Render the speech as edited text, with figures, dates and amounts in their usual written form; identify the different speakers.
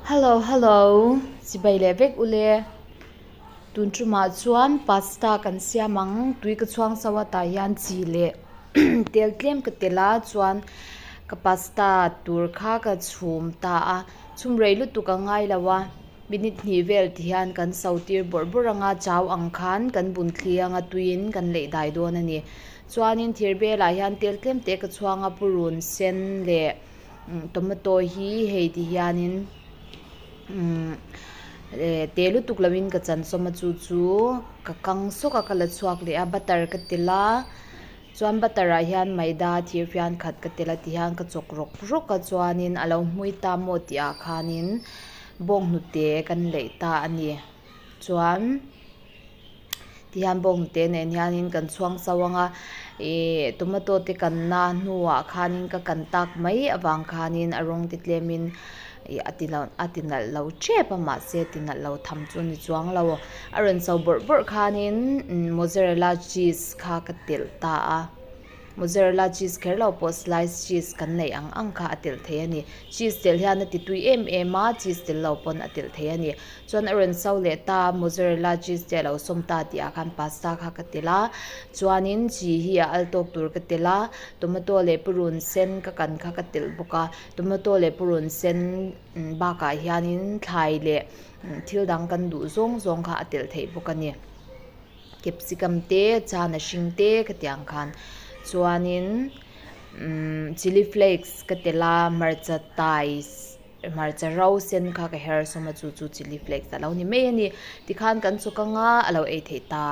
Speaker 1: Hello hello chibai leh vek ule tun tumah chuan pasta kan siam ang tui ka chhuang chauh a tah hian chi leh tel tlem ka tel a chuan ka pasta tur kha ka chhum ta a chhum rei lutuk a ngai lo a minute hnih vel ti hian kan so tir bawrh bawrh ang a chau ang khan kan bun thli ang a tuiin kan leih dai dawn a ni chuanin thir belah hian tel tlem te ka chhuang a purun sen leh tomato hi hei ti hianin umm te lutuk lovin ka chan sawm a chu chu ka kang sawk a ka la chhuak leh a butter ka telh a chuan butter ah hian maida thir fian khat ka telh a ti hian ka chawk rawk rawk a chuanin a lo hmui ta maw tih ah khanin bawnghnute kan leih ta a ni chuan. Tihian bawnghnute nen hianin kan chhuang chauh ang a ihh tomato te kan na hnuah khanin ka kan tak mai avang khanin a rawng te tlemin ih a ti lo a ti nalh lo tep a mahse ti nalh lo tham chu a ni chuang lo a rawn chho bawrh bawrh khanin mozzarella cheese kha ka telh ta a. Mozzarella cheese kher lo pawh slice cheese kan neih ang ang kha a telh thei a ni. Cheese telh hian a ti tui em em a, cheese telh lo pawn a telh thei a ni. Chuan a rawn so leh ta a, mozzarella cheese te a lo sawm ta tih ah khan pasta kha ka telh a, chuanin chi hi a al tawk tur ka telh a, tomato leh purun sen ka kan kha ka telh bawk a, tomato leh purun sen bakah hianin thlai leh thil dang kan duh zawng zawng kha a telh theih bawk a ni. Capsicum te chana hring te ka tih ang khan chuanin umm chilli flakes ka telh a hmarcha tai hmarcha ro sen kha ka her sawm a chu chu chilli flakes a lo ni mai a ni tikhan kan chawk anga a lo ei theih ta.